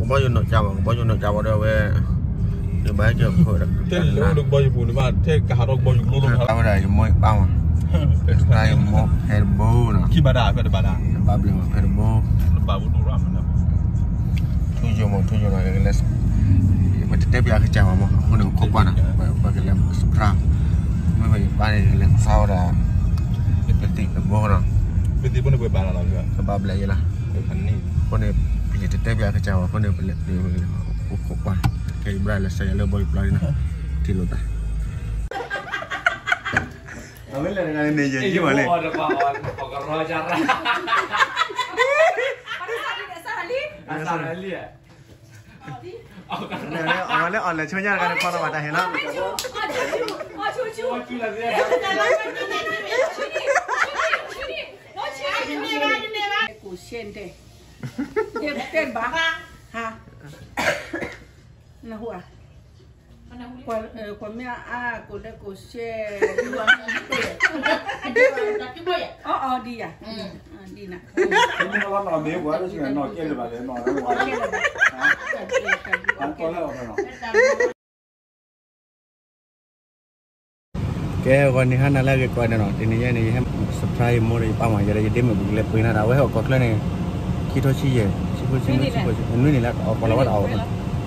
ဘီယိၣ်နီၢ်ကၠၢ်ဘၣ်, ကဘီယိၣ်နီၢ်ကၠၢ်ဘၣ်ဒီးဝဲ, ယဘၣ်ဟဲက့ၤခိၣ်ဒီး တဲလၢအိၣ်ဒီးကဘီယိၣ်ပူၤန့ၣ်ဘၣ်, ထဲကဟးထီၣ်ကဘီယိၣ်ကျိလီၤ, အဝဲဒၣ်ယမိၢ်ယပၢ်မး, ယမိၢ်ဖဲတဘိနီၤ, ခံဘၣ်ဒၣ်ဖဲတဘၣ်ဒၣ်, ဘၣ်ဘျဲးမးဖဲတဘိ, ထူယိၣ်မး ထူယိၣ်နီၤ, ပတတဲပျးကစၢ်ဘၣ်မး, အဃိန့ၣ် ခိၣ်ကွၢ်နီၤ, ပကလဲၤ surprise, မ့မ့ၢ်ယပၢ်န့ၣ် လဲၤ surprise ဝဲဒၣ်, ပသံးတဘိနီၤ, ပသံးဘိန့ၣ်ပဘၣ်လီၤလီၤ, ကဘၣ်ဘျဲးယဲလီၤ, အဃိန့ၣ် ပယတတဲပျးကစၢ်ဘၣ်အဃိန့ၣ် ပလဲၤ ပလဲၤအိၣ်ခိၣ်ကွၢ်, ခဲအံၤဘျၣ်လဲၤစဲးယၤလၢဘီယိၣ်ပျီလံနီၤ, ထံၣ်လိာ်သး, အဝဲလဲၤတဂၤန့ၣ်ယဲၢ်ယံၢ်မးလဲၣ်, အဝဲလၢအီၣ်လဲၤဆိညါတဂၤန့ၣ် ဖီလီၤဘၣ်တၢ်ဟဲလီၤ, ကိၣ်ရှဲတဲ, နဟူဧါ, ကွၢ်မ့ၢ်အါ ကိၣ်လၢကိၣ်ရှဲ, အီၣ်အီၣ်ဒံးယၤ, ဒ်နၤ, မ့ၢ်နီၢ်မ့ၢ်ဝဲ ကဲ ဂီၤနံၤဟါနၤလၢအဂ့ၤကိးဂၤဒဲးနီၤ, တနံၤညါန့ၣ် ယဟဲ surprise ယမိၢ်ဒီးယပၢ်မး, ယဲဒၣ်ယဒ့မုၣ်ပကလဲၤပှ့ၤနၤဒီး အဝဲဟဲအိၣ်ကီၢ်ချၢန့ၣ် ခံထိဆံယဲၢ်, ဆံဖိဆံမုၢ်ဆံဖိဆံ နွံနံၣ်လၢအီၣ်ကီၢ်လီၤဝဲဒၣ်အီၤမ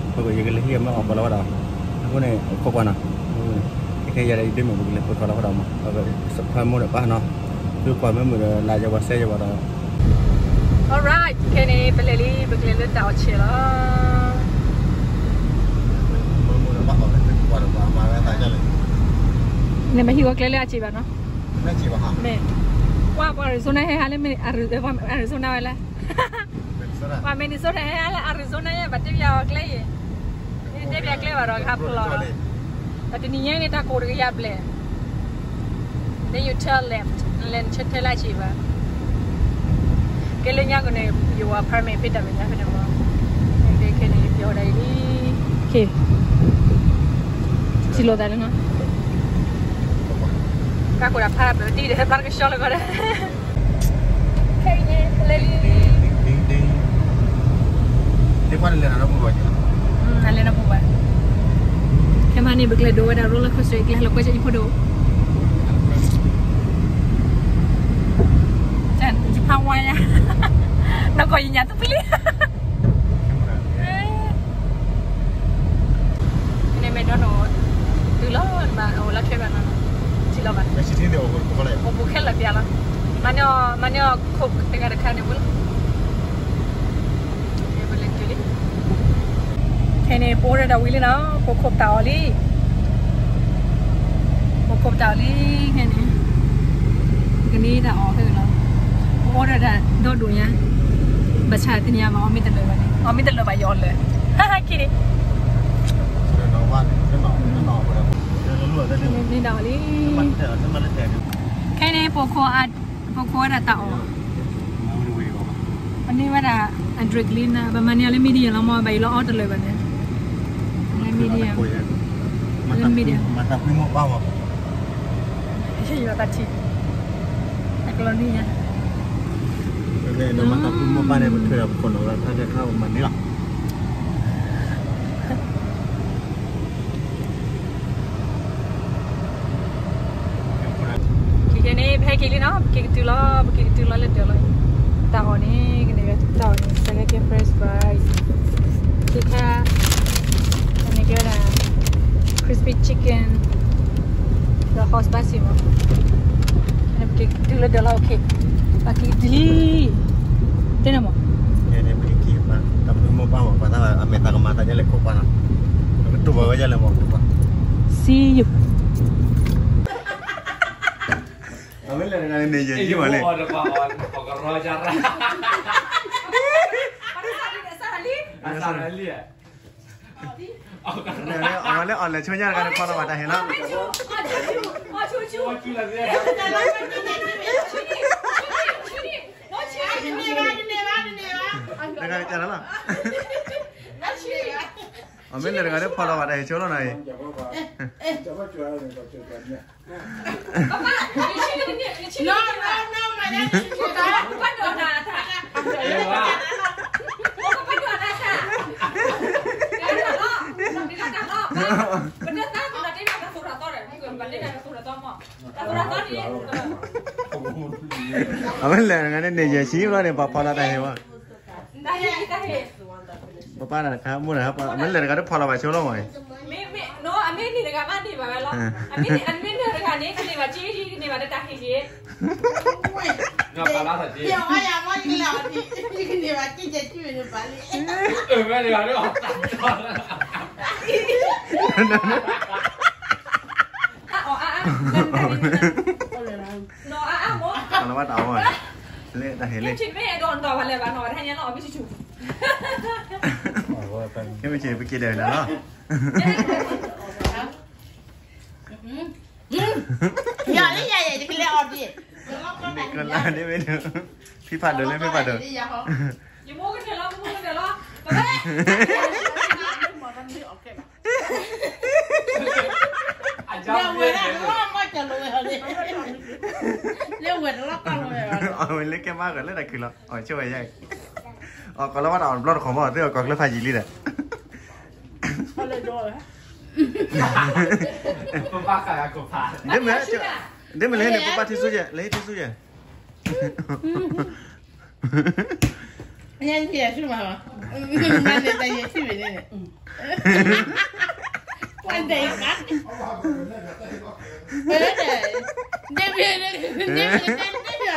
း, အဃိယကလဲၤဟံးအမ့ၢ်အီၣ်ကီၢ်လီၤဝဲဒၣ်အီၤ, အဃိန့ၣ် အိၣ်ခိးကွၢ်နီၤ, ခဲအံၤယဲဒၣ်ယဒ့မုၣ်ပကလဲၤပှ့ၤခီလီၤဝဲဒၣ်အီၤမး, surprise မိၢ်ဒီးပၢ်နီၤ, သုကွၢ်မ့ၢ်မုာ်ဒီး လၢယဝဲစဲယဝဲဒီး Alright, ခဲန့ၣ် ပလဲၤလံ, ပကလဲၤလၢတၢ်အီၣ်ဆဲးလီၤ. နမ့ၢ်ဟံးဂီၤကျဲလၢအစံးဘၣ်နီၤ, မ့ၢ်, ပှၤ Arizona ဟဲဟးလၢ Arizona ဝဲလဲၣ်, ပှၤ Minnesota ဟဲဟးလၢ Arizona ယဲ ဘၣ်တဲပျးအီၤကျဲအံၤ, မ့ၢ်တဲပျးကျဲဘၣ်ဒီး ကဟးဖျိးလီၤ, ဒီးတနံၤညါန့ၣ် တၢ်ကိၢ်တကယၤဘျဲၣ် Then you turn left, နလဲၤနဆၢထၢၣ်လၢအစံးဘၣ်, ကဲလၢညါကန့ၣ် ယဝၤ permit ဖဲတၢ်မဲာ်ညါဖဲန့ၣ်မး, ကဲခဲန့ၣ် ယပျီဒၣ်အံၤလံ, စံးလိာ်သးလၢနီၤ, ကၢ်ကိၢ်ဒၣ်ဖးဘၣ်တံၢ်ဒီး ဟဲဖျါတကဆှီလၢကီးဒီး ခဲအံၤန့ၣ် ပလဲၤလံ, နလဲၤနီတပူၤဘၣ်, ခဲမးန့ၣ် ပကလဲၤဒိးဝဲဒၣ် roller coaster အကျဲလီၤကွဲးကၠီအံၤဖိဒိၣ်, ယဖးဝါယၤ, နီၢ်ကီၢ်ယညၣ်သူပလံၤ န့ၣ်မ့ၢ်ဒီးနီၤ, တုၤလီၤ နဘၣ်အိၣ်လီၤထွဲဘၣ်နီၤ, ထံလီၤဘၣ်, အိၣ်ပူၤခဲလၢာ်ပျၢ်လီၤ, မၤန့ၢ်အီၤ မၤန့ၢ်အီၤခိၣ်တဂၤတခါန့ၣ်ဝံၤလီၤ, ပလဲၤတုၤလံ, ခဲန့ၣ် ပအိၣ်ဒီးတၢ်ဝံၤလံနီၤ, ပခိၣ်ပတၢ်အီၣ်လံ ပခိၣ်ပတၢ်အီၣ်လံ, ခဲန့ၣ် ကန့ၢ်တၢ်အီၣ်ခဲလီၤ, ပအိၣ်ဒီးတၢ်ဒီဒိၣ်ညါ, ဘၣ်ဆၣ်တနံၤအံၤမး အီၣ်မ့ၢ်တလၢာ်ဘၣ်န့ၣ်, အီၣ်မ့ၢ်တလၢာ်ဘၣ် ယအီၣ်လၢာ်, ဟးဟးခံန့ၣ်, န့ၢ်တၢ်အီၣ်လံ, ခဲန့ၣ် ပခိၣ် ပခိၣ်ဝဲဒၣ်တၢ်အီၣ်, ပန့ၢ်ဝဲဒၣ် အ drink လံနၤ, ပမၤန့ၢ်အီၤလၢ medium လီၤမး, ဘၣ်ယိၣ်လီၤအီၣ်တလၢာ်ဘၣ်န့ၣ်, လၢ medium, လၢ medium, မၤသးဖှံမိၢ်ပၢ်မး, ယတၢ်ထံၣ်, အကလီၤနံၣ်ညါ, မၤသးဖှံမိၢ်ပၢ်န့ၣ် ပထွဲဒီးပခိၣ်နီၤလၢ တၢ်ခဲခါပမၤန့ၢ်လီၤ. ခဲန့ၣ် ပဟဲက့ၤလံနီၤ, ပက့ၤကတုၤလီၤ, ပက့ၤကတုၤလီၤလၢဒၢးလီၤ, တၢ်အီၣ်န့ၣ် ကန့ၢ်ဝဲတၢ်အီၣ်န့ၣ် စကဲကဲ French fry, ခံခါ, န့ၣ်ကဲဝဲဒၣ် crispy chicken, ဒီး horse ဘါစံမး, ပက့ၤကတုၤလၢဒၢးလီၤ, okay, ပက့ၤကတုၤလံ, တဲန့ၣ်မး, ခဲန့ၣ် ပက့ၤက့ၤ ပတၢ်ဖှံမိၢ်ပၢ်မး, ပှၤသးအမဲာ်သးကမၤသးဒ်လဲၣ်ခိၣ်ပှၢ်နီၤ, ပကတိၤဘၣ်ဝဲဒ်လဲၣ်မး, see you. အဝဲလဲၤတဂၤန့ၣ် ယဲၢ်ယံၢ်မးလဲၣ်, အဝဲလၢအီၣ်လဲၤဆိညါတဂၤန့ၣ် ဖီလီၤဘၣ်တၢ်ဟဲလီၤ, တဂၤန့ၣ်ကလီလီၤ, အမ့ၢ်လဲၤတဂၤန့ၣ် ဖီလီၤဘၣ်တၢ်ဟဲဆိလီၤနီၤအံၤ No, no, no, မၤဒ်န့ၣ်, ပကပဒိၣ်နၤ, ပကပဒိၣ်နၤ, ပတဲသးပနတ့ၢ်တၢ်သိၣ်တၢ်သီဒီး ပတဲတၢ်သိၣ်တၢ်သီမး, တၢ်သိၣ်တၢ်သီန့ၣ်, အဝဲလဲၤတဂၤန့ၣ် န့ၣ်ယဲၢ်ဆံဘျီန့ၣ် ပှၤဖီလီၤတၢ်ဟ့ဝဲ, တၢ်ဟ့, တၢ်ဟ့, ပပၢ်တခါမိၢ်တခါ အမ့ၢ်လဲၤတဂၤတဖီလီၤဘၣ်ဆိလီၤမး, မ့ၢ်, အမ့ၢ်န့ၢ်တဂၤမးန့ၢ်ဘၣ်ဝဲလီၤ, အမ့ၢ်န့ၢ်တဂၤန့ၣ် ကန့ၢ်ဘၣ်က့ ကန့ၢ်ဘၣ်တၢ်ဟ့က့ အီၣ်အါအါ, နီၢ်အါအါမ့ၢ်, လၢတၢ်အီၣ်, လၢတၢ်ဟ့လၢ, မ့ၢ်ဆ့ၣ်ပက့ၤဒီးနၤလီၤ, ယၤလၢယၤယဲၢ်ယကလဲၤအီၣ်ဒံး, ကလါဒ်မ့ၢ်, ဖံဖးဒိၣ်လၢဖံဖးဒိၣ်, ယမိၢ်ကတဲလီၤ, မိၢ်ကတဲလီၤ, ဝဲဒᣣ်တလီၢ်မီၢ်ကၢၤလိာ်ဝဲအီၤ, လၢဝဲတလီၢ်ကီၢ်လိာ်ဝဲအီၤ, အဝဲလၢကဲမးကလၢတၢ်ခုၣ်လီၤ, အီၣ်ဆိဝဲယါအံၤ, အီၣ်ကီၢ်လၢဘၣ်တၢ်အီၣ်တဘျီတခီၣ်မီၢ် သ့ၣ်အီၣ်ကီၢ်ချၢဖးယံာ်လံဒီး, ဒ်မ့ၢ်လၢန့ၣ် ပပၢ်ထံဆူယဲၢ် လၢဟံၣ်ထံဆူယဲၢ် ယဲၢ်ဆံမး, မ့ၢ်န့ၣ်တၢ်ယဲၢ်ဆံဝဲန့ၣ်န့ၣ်, ဝဲဒၣ်, ဒ်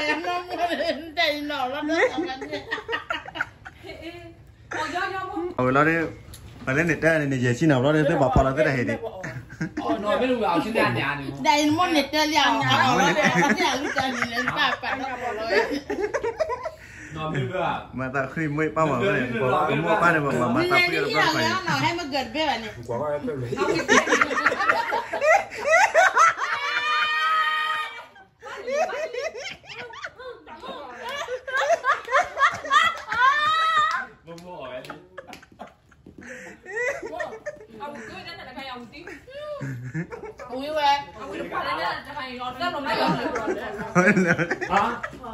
မ့ၢ်, ဒ်မ့ၢ်, ဒ်မ့ၢ်, အဝဲလီၤဒီး, ပလဲၤန့ၣ်တဲန့ၣ် ယဲၢ်ဆံနီၤဘျီဒီး သ့ၣ်ပှၤဖီလီၤသ့ၣ်တၢ်ဟ့ၣ်ဒံး, ဒ်အံၤနမိၢ်န့ၣ်တဲလံ, အဝဲန့ၣ်တဲလံ, ပၢ်ပၢ်နီၤဘျီလီၤ မၤသးခုမ့ၢ်ပၢ်မၤဝဲန့ၣ်, ပမိၢ်ပၢ်န့ၣ် ပမၤသးခုတဘျီတခီၣ်အံၤ, ဟဲမ့ၢ်ဂၢၢ်တဘ့ၣ်ဘၣ်န့ၣ်, ဝံၤဝဲ,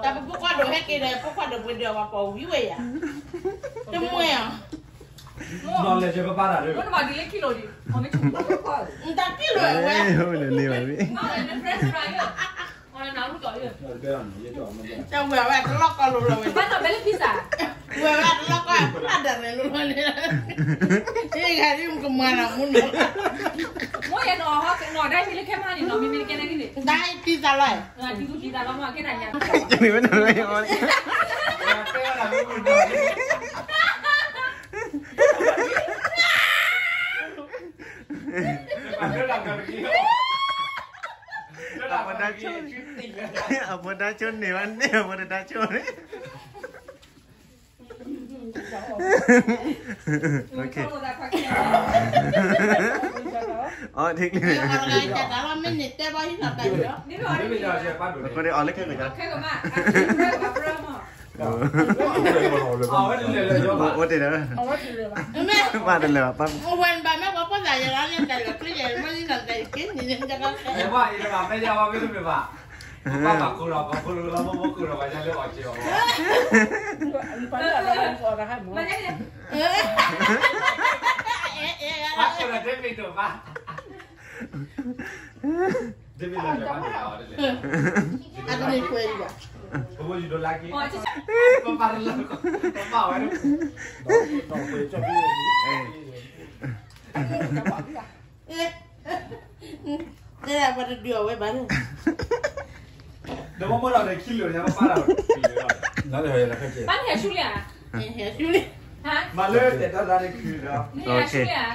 တၢ်ပဖိခွါဒိၣ်ဟဲက့ၤဒီး ဖိခွါဒိၣ်ပှ့ၤဒၢးဝဲပှၤဝံၤဝဲယၤ, တမှဲၤအီၤ, နတၢ်ကံၣ်လိာ်ဝဲ, တၢ်ဝဲအဝဲတလီၢ်ကီၢ်လိာ်လီၤဝဲ, ဝဲအဝဲတလီၢ်ကီၢ်လိာ်လီၤဝဲ, ဘၣ်နီၢ်ဘဲလၢဖံစး, ဝဲအဝဲတလီၢ်ကီၢ်, ဖးဒၣ်လဲာ်လိာ်လီၤန့ၣ်, မ့ၢ်ယဲနီၤ, နီၢ်ဒၣ်ဟံးလၢခဲမးန့ၣ်နီၤ မ့မ့ၢ်တကဲန့ၣ်န့ၣ်, တံၤသးလီၤ, တံၤသူတံၤသးလီၤမ့ၢ်ကဲနၤညါ, န့ၣ်ဝဲန့ၣ်ဝဲ, အဖိဒါဆိ, အဖိဒါဆိန့ၢ်ဝဲန့ၣ် အဖိတဒါဆိန့ၣ်, အီၣ်ထံကျိန့ၣ်, အီၣ်လၢခဲကီး, အိၣ်တ့ၢ်ဒီး, ဘၣ်တလဲၤဘၣ်, တဲဒၣ်ပှၤတဒုးအီၣ်ဝဲဘၣ်န့ၣ်, ဒီးမ့ၢ်မ့ၢ်ဒီးခံလိာ်န့ၣ် ပၢ်ဒီး, ပၢ်န့ၣ်ဟဲဆူလံဧါ, ဟဲဆူလံ, မၤလၢတဲတၢ်လၢန့ၣ်ခုဒီး, နဟဲဆူလံဧါ,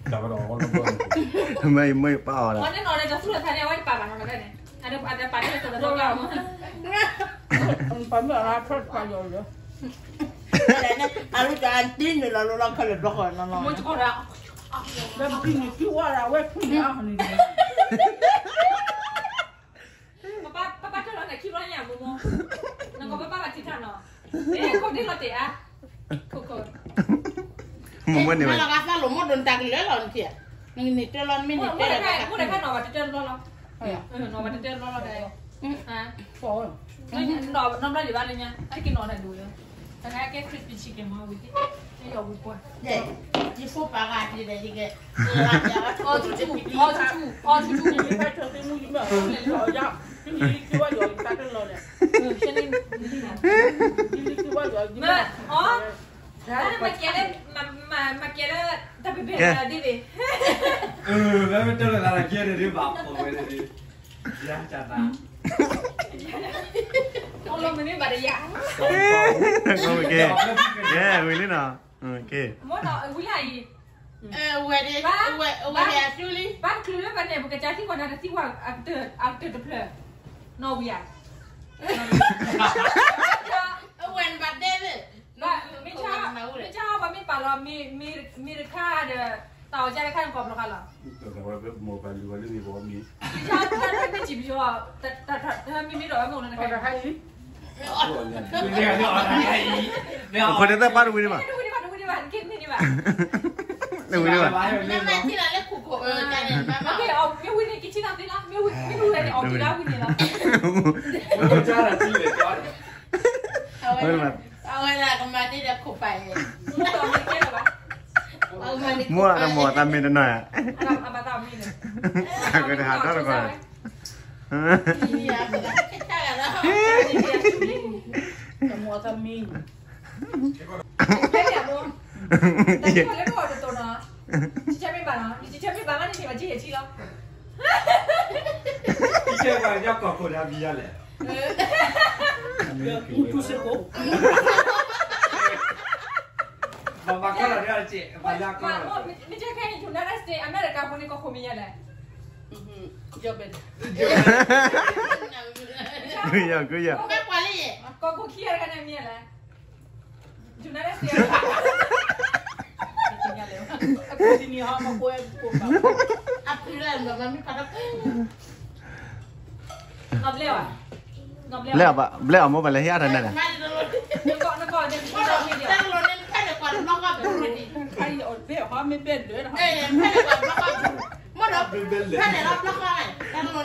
မ့ၢ်မ့ၢ်ပၢ်အီၣ်ဒီး, ပၢ်မ့ၢ်အီၣ်လၢထီၣ်တပာ်ယီၤလၢ, အလူတၢ်အတံၤန့ၣ်လီၤလီၤလီၤခဲလၢာ်ဘျီဃီနီၤနီၤ, လၢပတံၤန့ၣ်တံၤဝဲဒၣ်ဝဲဖုန့ၣ်အဟီၣ်န့ၣ်, ပပၢ်တၢ်လီၤန့ၣ်ခံဘျီညါမိၢ်မိၢ်, နကပပၢ်ဘၣ်ထံၣ်တၢ်နီၤ, ခိၣ်ဒ့လီၤတဲာ်ဧါ, ခိၣ်ခိၣ်, မိၢ်မိၢ်န့ၣ်, နလီၤဂာ်သးလိာ်မိၢ်ဒိၣ်နတၢ်ကလၢလီၤနထံၣ်, နကန့ၢ်တၢ်လီၤ နမ့ၢ်န့ၢ်တၢ်လီၤ, မိၢ်တခါနီၤဘၣ်တတၢၢ်တဘျီလီၤ, နီၤဘၣ်တတၢၢ်တဘျီလီၤ, နီၤဘျီဒံးဘၣ်လၢညါ အက့ၤနီၤတၢ်ဒိၣ်လၢ, တခါကဲ crispy chicken မ့ၢ်ဝံၤ, ယဖိပာ်ဂၤတ့ၢ်ဒီးယက အီၣ်ထူထူ အီၣ်ထူထူ အီၣ်ထူထူ မ့ၢ် အီၣ် မ့ၢ်ကဲလၢ မ့ၢ် မ့ၢ်ကဲလၢ တၢ်ပဘဲၣ်လၢဒ်ဘ့ၣ် မ့ၢ်တၢ်လၢသးကဲန့ၣ်ဒ်ဘၣ်ဖှီၣ်ဝဲန့ၣ်ဒ် ယၤတၢ်သး အီၣ်လီၤမ့ၢ်မ့ၢ်ဘၣ်တယၤ ကဲ ဝံၤလံနီၤ မ့ၢ်နီၤ ဝံၤလံအံၤ ဝဲဒၣ် ဝဲဒၣ်အစုလံ ဘၣ်ချုးလၢဘၣ်န့ၣ် ပကစၢ်သံကွၢ်နၤတသံကွၢ် အကတၢၢ်တဖျၢၣ် နီၣ်ဝံၤဧါ အဝဲနဘၣ်တဲသ့ မ့ၢ်ဆါ မ့ၢ်ဆါ ပှၤမ့ၢ်ပာ်လီၤ မ့ၢ်တခါဒီး တၢ်အီၣ်ကၢ်တခါန့ၣ် ကိးဘျီဃာ်လီၤ မ့ၢ်ဆါ မ့ၢ်စံးပယီၤ တၢ်မ့ၢ်မ့ၢ်ဒီးဝဲမ့ၢ်လီၤ အဃိန့ၣ် သးပာ်တဝံၤန့ၣ်ဘၣ် တဝံၤန့ၣ်ဘၣ် တဝံၤန့ၣ်ဘၣ် တက့ၢ်န့ၣ်ဘၣ် တဝံၤန့ၣ်ဘၣ် မ့ၢ်ဝံၤန့ၣ် က့ၤဆံးနၤသ့လီၤ မ့ၢ်ဝံၤန့ၣ် အီၣ်ကံလီၤဝံၤန့ၣ်လီၤ အဝဲဒၣ်ကမၤန့ၢ်ဒီးခိၣ်ပာ်အံၤ မိၢ်အတမီၢ်တၢ်မ့ၢ်တနီၤဧါ အကတဟးထီၣ်တကီၢ် တမီၢ်တမံၤ တမီၢ်လၢတအိၣ်တတိၤနီၤ ကဆၢမ့ၢ်ဘၣ်နီၤ ကဆၢမ့ၢ်ဘၣ်မးန့ၣ် မ့ၢ်ဘၣ်ကဆံးယဲၢ်ဆံလီၤ ကဆၢကွၢ်ယကီၢ်ခိၣ်ဒၣ်ဘံယၤလဲၣ် မူတူစ့ၢ်ကီး ဘၣ်ဘၣ်ကီလီၤဒ်အစ့ၢ် ဘၣ်ယၤကီလီၤ မ့ၢ်တဲခဲအံၤ United States အမဲရကၤဖိန့ၣ် ကီၢ်ခိၣ်မ့ၢ်ယဲလဲၣ် ကယီကယီ ကီၢ်ခိၣ်ခံဂၤတဂၤန့ၣ်မ့ၢ်ယဲလဲၣ် United States အဖုလၢမမမ့ၢ်ဖးထီၣ် နီၢ်ဘျဲၣ်ဘၣ် နီၢ်ဘျဲၣ်ဘၣ် ဘျဲၣ်အီၤမိၢ်ဘၣ်လဲၤဟ့ၣ်အါထီၣ်နဲလဲၣ် နကီၢ် နကီၢ် နကီၢ် တၢ်လီၤန့ၣ် ဖဲန့ၣ်ကွၢ်တဘျီဃီ ဖဲန့ၣ် ဖဲအီၤဘဲၣ်ဟီမ့ၢ်ဘဲၣ်ဒၢး ဖဲန့ၣ်ကွၢ်တဘျီဃီ မ့ၢ်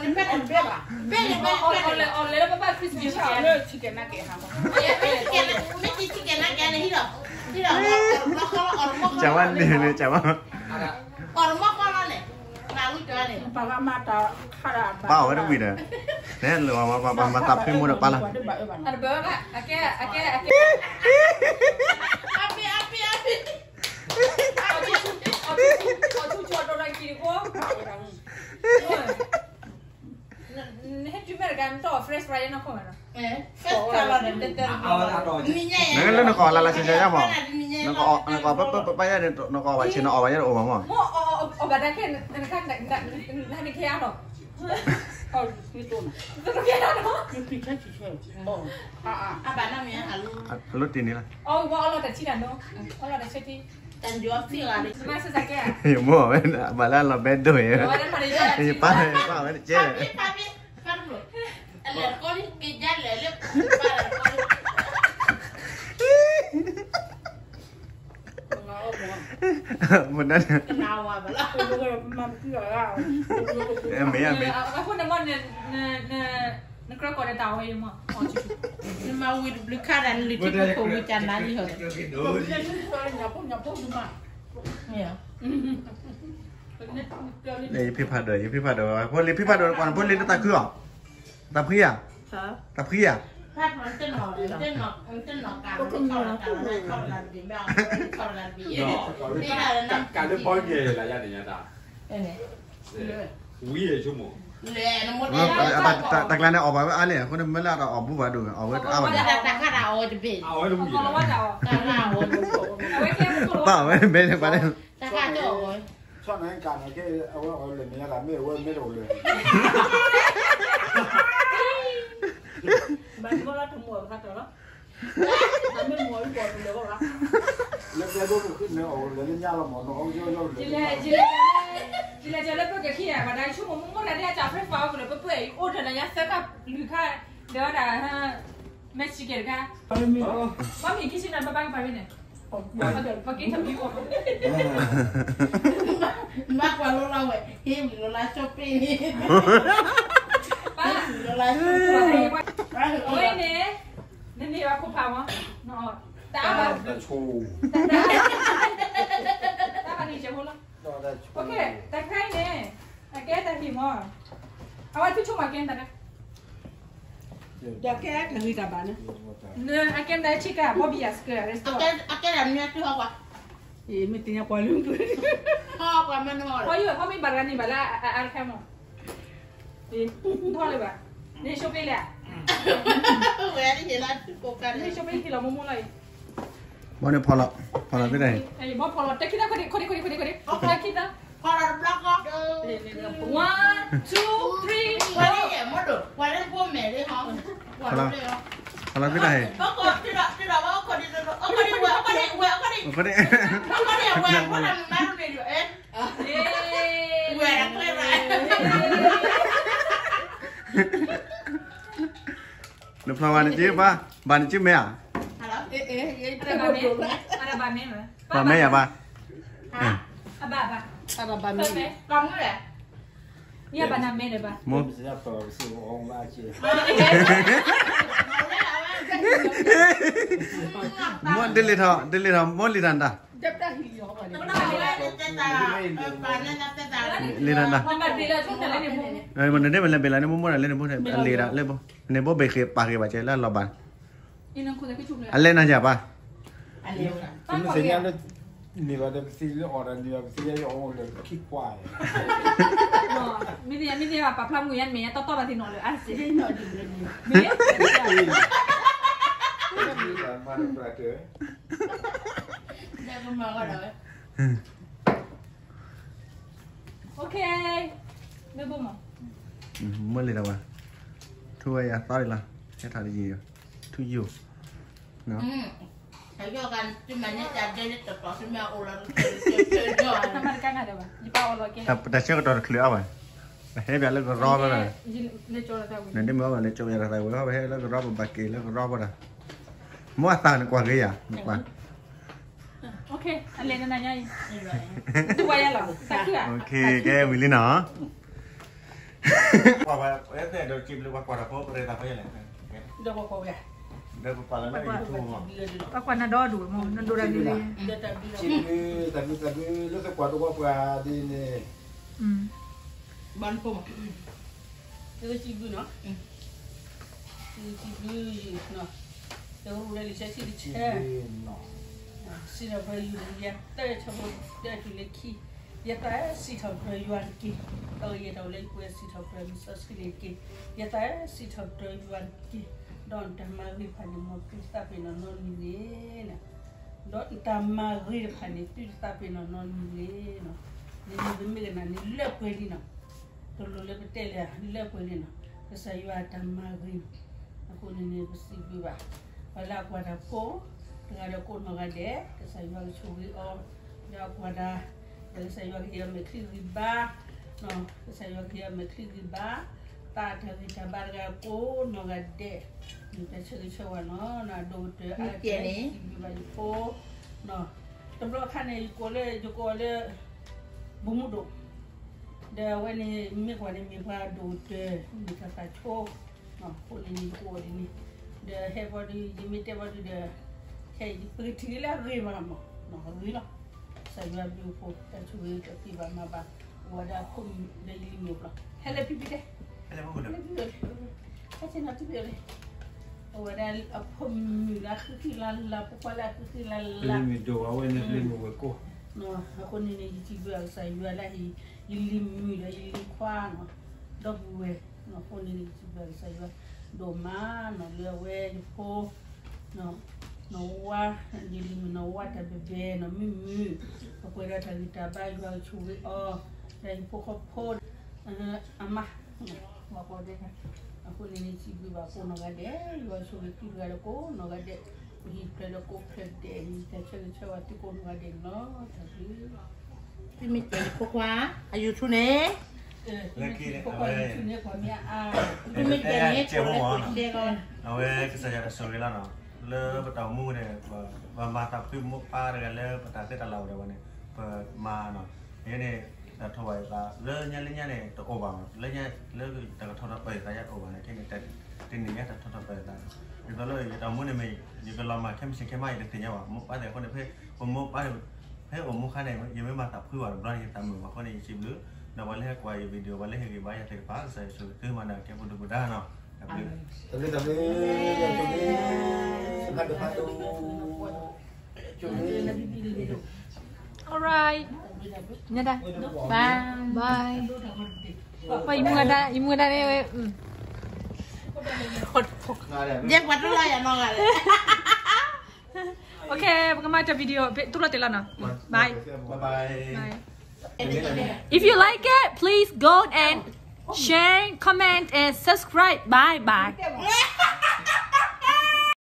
ဒီး ဖဲန့ၣ်လီၤတဘျီဃီ တၢ်လီၤန့ၣ် ဖဲန့ၣ်ဘဲၣ်ဘၣ် ဘဲၣ်န့ၣ် ဘဲၣ်န့ၣ် ဖဲန့ၣ် လၢပဘၣ် Christmas လၢ chicken nugget ဟါ မ့ၢ် chicken nugget န့ၣ် ဟံးဒီး ဟံးဒီး တဘျီဃီ အီၤတဘျီဃီ ကဝါန့ၣ်န့ၣ် ကဝါ အီၤတဘျီဃီလီၤန့ၣ် ပာ်ဝဲတဝံၤဒီး နဲလၢပှၤမၤသးဖှံမိၢ်ဒီး ပာ်လီၤ အတဘၣ်အၢဘၣ် အတဘၣ်အၢဘၣ် အကဲ အကဲ အကဲ အပ့ၤ အပ့ၤ အပ့ၤ အဆူၣ် အဆူၣ် အဆူၣ် အဆူၣ် အဆူၣ် အဆူၣ် အဆူၣ် နဟဲတုၤအမဲရကၤ နတအီၣ် French fry နီၢ်ခိၣ်မးနီၤ French fry လီၤဒီး တတၢ် နကလၢနကအီၣ်လၢ်လၢ်ဆဲးဆဲးယါမး နကအီၣ် နကအီၣ်ပပပပယါန့ၣ် နကအီၣ်ဘၣ်ဆ့ၣ် နအီၣ်ဘၣ်ယါတအိၣ်ဘၣ်မး မ့ၢ်အီၣ် အီၣ်ဘၣ်တၢ်ခဲ နခါ နခါ နခါ နခါ နခါ နခါ အဘၣ်နမ့ၢ် အလိၣ်တ့ၢ်န့ၣ်လီၤ အီၣ်ဝဲအီၣ်လီၤတၢ်ထံတၢ်နိ အီၣ်လီၤတၢ်ဆၢထံ တၢ်ယီၤသံဂၤန့ၣ် မ့ၢ်ဝဲ ဘၣ်လၢအလီၤဘဲဒိၣ်ယဲ ယပၢ် ယပၢ်ဝဲတကဲ ဖးဘ့ၣ် ဖးဘ့ၣ် ဖးတဘျိ အလဲၤဃီလံ က့ၤယါလဲၤလၢ မနုၤ မ့ၢ် မ့ၢ် အဃိန့ၣ်မ့ၢ် နကြၢးကိးဒီးတၢ်ဝဲအံၤမ့ၢ် နမၤဝံၤတဘျုးခါဒၣ် နလုၢ်ထံဖိဝံၤတၢ်နါလံဟီ ယဖံဖးဒိၣ် ယဖံဖးဒိၣ် ဖိလံၤဖံဖးဒိၣ် ဖိလံၤတၢ်ခုၣ်အီၤ တၢ်ဖှံဧါ တၢ်ဖှံဧါ ကလၢဘီယဲလၢယါန့ၣ်ညါတၢ် ဝံၤဆိကမိၣ် တၢ်ကျါန့ၣ်အီၣ်ဘၣ်ဝဲအါန့ၣ် အဃိန့ၣ်မ့ၢ်လၢအတၢ်အီၣ်ဘူးဘၣ်ဒိၣ် အီၣ်ဝဲတအါဘၣ်န့ၣ် အဝဲတဘ့ၣ် ပာ်ဝဲဘဲန့ၣ်ပာ်န့ၣ် တၢ်ခါကၢအီၣ်ဝဲ ဆီၣ်နါကၢ်န့ၣ်ကဲ အဝဲအီၣ်လၢမဲာ်ညါတၢ်မ့ၢ်အဝဲမဲာ်တအိၣ်လၢ ဘၣ်မီၢ်လၢတမူအီၣ်ပသးတၢ်လီၤ တၢ်မ့ၢ်မူအီၣ်လၢပီၣ်တလၢၤဘၣ် လၢကျဲဘိပဃ့န့ၣ်အီၣ်လၢလၢညါလီၤမီၢ်နီၢ်အီၣ်ယီယီလၢ ယလဲၤ ယလဲၤလၢပကခံဂၤဘၣ်ဒၣ်ဆိကမိၣ်မိၢ်မိၢ်တၢ်ဒ်အတၢ်ဖျဲးဖးအီၣ်ကလၢပပှဲၤအံၤအိၣ်ဒီးနၤညါသၢခါလွံၢ်ခါ ဒီးဝဲဒၣ် Mexican တခါ ဘၣ်မ့ၢ်ခံဆ့နၤဘၣ်ဘၣ်ကပၤမ့ၢ်န့ၣ် ပက့ၤထီၣ်မံၤအီၣ် မ့ၢ်ကွၢ်လိလီၤဝဲ ဟ့ၣ်မံၤလိလါဆိပ့ၣ် ပၢ် လိလါဆိပ့ၣ် အဝဲန့ၣ် နန့ၢ်ဘၣ်ခိၣ်ဖးမး တအါဘၣ် တၢ်ဆိ တၢ် အဝဲဖုဆိကမိၣ်ကဲတၢ်ကဲ, ဒီးကဲတၢ်ဂံၢ်တၢ်ဘါန့ၣ်, အကဲမတၤဆ့ကၤ ဘီဘံယၤစကဲ restaurant အကဲဒၣ်မနုၤဟီကွၢ်, မ့ၢ်တညါကွၢ်လၢ, ဟီကွၢ်မနုၤဟီ, ဟီယိၣ် ဟီမ့ၢ်ဘၣ်တဂၤန့ၣ်ဘၣ်လၢအအါတခါမး, ထီၣ်လၢၤဘၣ်, န့ၣ် shopping လဲၣ်, ဝဲ, န့ၣ် shopping ထံလီၤမိၢ်မိၢ်လီၤအံၤ ဘီန့ၣ်ဖီလီၤ, ဖီလီၤသ့တၢ်ဟ့ၣ်, ဘီဖီလီၤ တၢ်ခံသၢ ခိၣ်ဒ့ ခိၣ်ဒ့ ခိၣ်ဒ့ ခိၣ်ဒ့, တၢ်ခံသၢ, ဖီလီၤတဘျီဃီ, one, two, three, ကွၢ်လၢယဲၢ်မ့ၢ်ဒိၣ်, ကွၢ်လၢဖိမဲာ်လံဟီ, ကွၢ်လၢ, ဖီလီၤသ့တၢ်ဟ့ၣ်, နဖျီဝဲန့ၣ်က့ဘၣ်, ဘၣ်နက့မ့ၢ်ဧါ, ဘၣ်မဲယၤဘၣ်, ဘၣ်မဲ, မိၢ်ဒ်လဲၣ်ထီၣ် ဒ်လဲၣ်ထီၣ် မိၢ်လံၤတၢ်တၢ်, လံၤတၢ်တၢ်, နဒ်မ့ၢ်လဲၤဘ့ၣ်လၢန့ၣ် မိၢ်မိၢ်ဒၣ်လဲၣ်န့ၣ်ဘိ, အလံၤဒၣ်လၢဘိ, န့ၣ်ဘိဘ့ၣ်ဃ့ပာ်ဃ့ဘၣ်ကဲလၢအလီၤဘၣ်, အလဲၤနၤယၤဘၣ် န့ၣ်ဘၣ်ဒီးပသံလၢအီၣ်ဒီးန့ၣ်ဘၣ်ပသံလၢယအီၣ်လၢခံကွၢ်, မ့ၢ်သ့မ့ၢ်သ့ဘၣ် ပာ်ဖျါမုၢ်ယါမ့ၢ်ယါတီတီဘၣ်သ့ၣ်နီၣ်လၢအစ့, မ့ၢ်, မ့ၢ်လံၤဒီးဝဲ, ထူဝဲယၤသီလီၤ, ဟဲထီၣ်တယံၤ, ထူယိာ်, တၢ်ဆၢကတီၢ်တချုးအါဘၣ်, ပတၢ်ဆၢကတီၢ်တချုးအါဘၣ်, ပဟဲဘၣ်လၢကရီဘၣ်ဒီး, နဒ်မ့ၢ်အီၣ်ဘၣ်လၢကၠိယၤတသးဝဲ ပဟဲလၢကရီပဘၣ်က့ၤလၢကရီဘၣ်ဒီး, မိၢ်အသးနကွၢ်ဂ့ၤယၤ, နကွၢ် ကဲဝံၤလံနီၤ, ပှၤဝဲအဲၣ်ဒီးကံဘျုးပှၤကွၢ်တၢ်ဖိပရ့သးဖိယလဲၣ်, ဒီးပှၤကွၢ်ဝဲ, ဒီးပှၤကွၢ်နၤဒီဒူၣ်မး နဒိၣ်တၢ်ဒ်လဲၣ်, တၢ်ဘျုးတၢ်ဘျုးလၢသကွၢ်တဝီပှၤဒ်န့ၣ်, ဘၣ်နဖိမး သုစံးဘျုးနီၤ, သုစံးဘျုးယုာ်နီၤ, သုရူၢ်လၢလံာ်စီဆှံတဆၢ, စံးထီၣ်ပတြၢၤယွၤတကယၤသၢ ဆၢဖိတၢတုၤလၢခံ, ယသးစံးထီၣ်ပတြၢၤယွၤတက့ၢ်, အၢ ယဲတၢ်အိၣ်လၢယပူၤစံးထီၣ်ပတြၢၤလံာ်စီဆှံန့ၣ်တက့ၢ်, ယသးစံးထီၣ်ပတြၢၤယွၤတက့ၢ်, ဒီးနတၢ်မၤဂ့ၤတဖၣ်န့ၣ် မ်သုတသးပ့ၤနီၣ်နီတမံၤတဂ့ၤ, ဒီးနတၢ်မၤဂ့ၤတဖၣ်န့ၣ် သုတသးပ့ၤနီၣ်နီတမံၤတဂ့ၤ, န့ၣ်န့ၣ်ပမ့ၢ်ကနၣ်န့ၣ်လၢပှဲၤလံနီၤ, တလိၣ်လၢပတဲလၢၤ လၢပှဲၤလံနီၤ, ကစၢ်ယွၤအတၢ်မၤဂ့ၤနီၤ, အဃိန့ၣ်န့ၣ် ပစံးဘျုးဘၣ်, ပှၤလၢအကွၢ်တၢ်ဖိ, တဂၤဒီးကိးနီၢ်ဂၤဒဲး, ကစၢ်ယွၤကဆိၣ်ဂ့ၤအီၤ, ဒီးအကွၢ်တၢ်, ဒီးကစၢ်ယွၤကဟ့ၣ်အီၤမဲာ်ချံဂံၢ်ဘါ, ကစၢ်ယွၤကဟ့ၣ်အီၤမဲာ်ချံဂံၢ်ဘါ, သးတၢ်ဂံၢ်တၢ်ဘါတဂၤကိးနီၢ်ဂၤဒဲး, န့ၣ်တၢ်ဆၢဂ့ၤဆၢဝါနီၤ, အဒိၣ်ကတၢၢ်အါကတၢၢ်, စံးဘျုးဘၣ်ယဖိ, တဘျီခါန့ၣ် ယကိးလၢ ယကိးအီၤလၢ ဘိၣ်မူဒိၣ်, ဒီးအဝဲန့ၣ် မ့ၢ်ကွၢ်န့ၣ်မ့ၢ်ပှၤဒိၣ်ကတၢၢ် မ့ၢ်တၢ်သးဆိ, အဃိန့ၣ် ယကိးအီၤဒ်န့ၣ်, ဒီးဟဲဘီဒုး ယမ့ၢ်တဲဘီဒုးဒီး, ခဲအံၤပကထံၣ်လၢအဂ့ၤဘၣ်မး, အဂ့ၤလီၤ, ကစၢ်ယွၤဘျုးအဖိ တၢ်ဆိၣ်ဂ့ၤတသ့ဘၣ်မၤဘၣ်, အဝဲဒၣ်အဖိမုၣ်ဒီးယလံၤမုၣ်ဘျီ, ဟဲလၢဖံဖံတဲ, ဟဲလၢဖံဖံတဲ, ဟဲဆ့ၣ်နီၤထံဖံဖံတဲ, အဝဲဒၣ်အဖိမုၣ်လၢအဃံဃံလၤလၤ ဖိခွါလၢအဃံဃံလၤလၤ, လံၤမုၣ်ဒိၣ်အဝဲန့ၣ်လံၤမုၣ်ဝဲၢ်ကိၢ်, အဃိန့ၣ်န့ၣ် ယစံးဘျုးကစၢ်ယွၤလၢဟ့ၣ် ယလံၤမုၣ်ဒီးယလံၤခွါနီၤ, ဒီပုၢ်ဝဲၢ်, အဃိန့ၣ်န့ၣ် ယစံးဘျုးကစၢ်ယွၤ ဒိၣ်မးနီၤ လၢအဝဲယဖိ နီၢ်ဝါ, ယလံၤမုၣ်နီၢ်ဝါတၢ်ဘဲဘဲနီၤ မုၢ်မုၢ်, ပှဲၤဒီးတၢ်ဂံၢ်တၢ်ဘါ ယွၤကဆိၣ်ဂ့ၤအီၤ, ဒီးယဖိဃီဖိ, အမါ, အဃိန့ၣ်န့ၣ် စံးဘျုးဘၣ်ကိးနီၢ်ဂၤဒဲး, ယွၤဆိၣ်ဂ့ၤသုတဂၤဒီးကိးနီၢ်ဂၤဒဲး, ပဟံၣ်ဖျဲးဒီးကိးဖျဲးဒဲး, ယတၢ်ဆၢဂ့ၤဆၢဝါသုကိးနီၢ်ဂၤဒဲးန့ၣ်လီၤ, တၢ်ဘျုး သုမ့ၢ်တဲယဖိခွါ, အ YouTube န့ၣ်, လၢခံန့ၣ်, သုမ့ၢ်တဲန့ၣ် ကိးလၢကိးတဲလီၤ, အဝဲကစၢ်ယွၤတၢ်ဆိၣ်ဂ့ၤလီၤနီၤ, လၢပတၢ်အိၣ်မူန့ၣ်, ပမၤသးဖှံမိၢ်ပၢ်တဂၤလၢပတၢ်သ့တၢ်လၢ်အိၣ်ဒီးဝဲန့ၣ်, ပမၤနီၤ, ယဲန့ၣ်, တၢ်ထီၣ်ဘၣ်ယသး လၢညါလၢညါန့ၣ် တအိၣ်ဘၣ်မး, လၢညါလၢတၢ်ကထီၣ်ထီၣ်ပၢၢ်ယသးယါတအိၣ်ဘၣ်န့ၣ် ခဲန့ၣ်, တနံၤညါတၢ်ထီၣ်ထီၣ်ပၢၢ်ယသး, ဒ်သိးလၢယတၢ်အိၣ်မူန့ၣ်မ့ၢ်, ယကလီၤမၢ်ခဲမုၢ်ဆ့ၣ်ခဲမုၢ်နံၤ ယတသ့ၣ်ညါဘၣ်, မိၢ်ပၢ်သ့ၣ်အဃိန့ၣ် ဖဲပမိၢ်ပၢ်န့ၣ်, ဖဲအိၣ်မူခါန့ၣ် ယမ့ၢ်မၤသးဖှံဘၣ်တဘျီန့ၣ် ယသးမုာ်ဘၣ်အဃိန့ၣ် ယစံးဘျုး ဒီးပှၤလၢဟဲကွၢ်အံၤ video ပှၤလၢဟ့ၣ်ဂံၢ်ဘါယၤသ့ၣ်တဖၣ် ကစၢ်ယ့ၣ်ၡူးခရံာ်မၤနၢၤကဲပူၤဒုၣ်ပူၤဒါနီၤ, တၢ်ဘျုးတၢ်ဘျုး, ယမူဒါ, bye, bye, ယမူဒါန့ၣ်, ယဲပှၤတလၢယနီၢ်ဂၤလဲၣ်, okay, ပကမၤတၢ် video တူၢ်လိာ်တ့ၢ်လီၤနီၤ, bye, bye. If you like it, please go and share, comment, and subscribe. Bye bye.